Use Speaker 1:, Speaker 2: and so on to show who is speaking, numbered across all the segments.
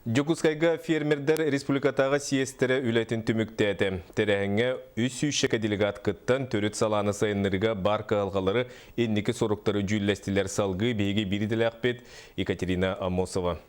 Speaker 1: Дьокуускайга фермердэр республикатааҕы съезтэрэ үлэтин түмүктээтэ. Тэрээһиҥҥэ 300 делегат кыттан, төрүт салааны сайыннарыыга баар кыһалҕалары, инники соруктары дьүүллэстилэр. Салгыы биһиги биир идэлээхпит Екатерина Аммосова.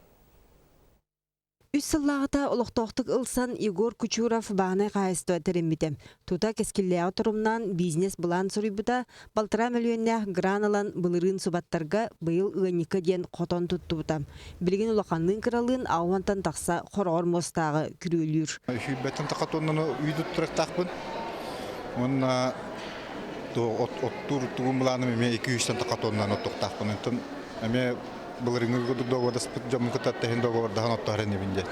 Speaker 2: Үс сыллааҕыта олохтоохтук ылсан Егор Кучуров бааһынай хаһаайыстыба тэриммитэ. Тута кэскиллээҕи торумнаан бизнес-былаан суруйбута, балтараа мөлүйүөннээх гран ылан былырыын субаттарга, быйыл ыанньыкка диэн хотон туттубута. Билигин улаханныын-кыралыын аҕыс тахса хороҕор муостааҕы күрүөлүүр.
Speaker 3: Сүүрбэттэн тахха тоннаны үй туттарыктаахпын. Уонна оттуур тугум былааным эмиэ 200 тахха тоннаны оттуохтаахпын. Онтон эмиэ былырыыҥҥы курдук договордаспыт дьоммун кытта тэһин договордаһан оттоһор инибин диэн.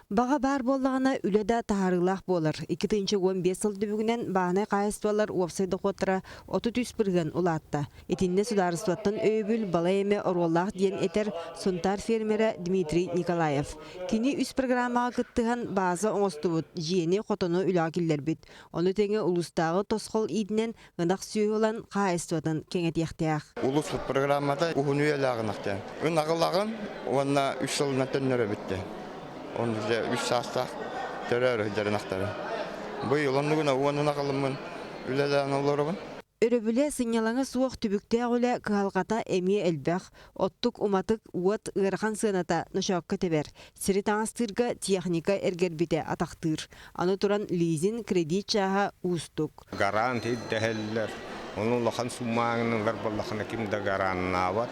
Speaker 2: Баҕа баар буоллаҕына, үлэ да таһаарыылаах буолар. 2015 сыл түмүгүнэн бааһынай хаһаайыстыбалар уопсай дохуоттара 33% улаатта. Итиннэ судаарыстыбаттан өйөбүл балай эмэ оруоллаах диэн этэр Сунтаар фермерэ Дмитрий Николаев. Кини үс программаҕа кыттыһан бааза оҥостубут, дьиэни, хотону үлэҕэ киллэрбит. Ону тэҥэ улуустааҕы тосхол иитинэн ынах сүөһү ылан хаһаайыстыбатын кэҥэтиэхтээх.
Speaker 4: Улус программата уһун үйэлээх ынах диэн. Ынаҕылаҕын уонна үс сылынан төннөрөбүт диэн. Оны дьэ үс саастаах төрөөр сылдьар ынахтары. Быйыл оннугуна уон ынах ылыммын үлэлээн олоробун.
Speaker 2: Өрөбүлэ, сынньалаҥа суох түбүктээх үлэ кыһалҕата эмиэ элбэх. Оттук, уматык, уот ыарахан сыаната ночоокко тэбэр. Сири таҥастыырга техника эргэрбитэ атахтыыр. Аны туран лизинг, кредит чааһа уустук.
Speaker 5: Гарант ирдэһэллэр. Ону улахан суммааҥын ылар буоллаххына ким да гараннаабат.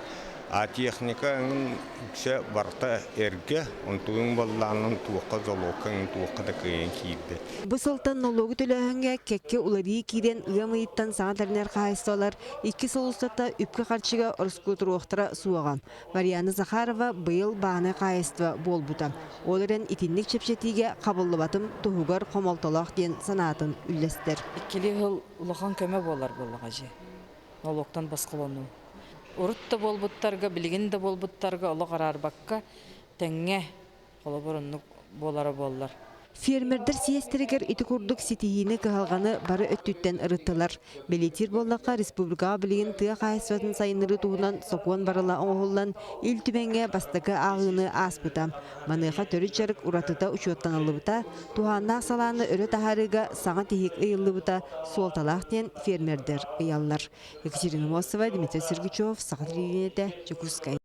Speaker 5: А техника эҥин үксэ барыта эргэ, онтугуҥ буоллаҕына туохха залогка эҥин туохха да кыайан киирбэт.
Speaker 2: Бу сылтан нолуогу төлөөһүҥҥэ кэккэ уларыйыы киирэн ыам ыйыттан саҥа тэринэр хаһаайыстыбалар икки сыл устата үпкэ-харчыга ороскуотуруохтара суоҕа. Марианна Захарова быйыл бааһынай хаһаайыстыба буолбута. Ол эрэн итинник чэпчэтиигэ хабыллыбатым туһугар хомолтолоох диэн санаатын үллэстэр.
Speaker 6: Иккилии сыл улахан көмө буолар буоллаҕа дьэ. Нолуоктан босхолонуу. Урут да буолбуттарга, билигин да буолбуттарга олох араарбакка тэҥҥэ холобур оннук буолара буоллар.
Speaker 2: Фермердэр съезтэригэр ити курдук ситиһиини, кыһалҕаны бары өттүттэн ырыттылар. Бэлиэтиир буоллахха, республикаҕа билигин тыа хаһаайыстыбатын сайыннарыы туһунан сокуон барыла оҥоһуллан, Ил Түмэҥҥэ бастакы ааҕыыны ааспыта. Маныаха төрүт дьарык уратыта учуоттаныллыбыта, туһааннаах салааны өрө таһаарыыга саҥа тиһик ыйыллыбыта суолталаах диэн фермердэр ыйаллар. Екатерина Мосова, Дмитрий Сергучев, Саха телевидениетэ, Дьокуускай.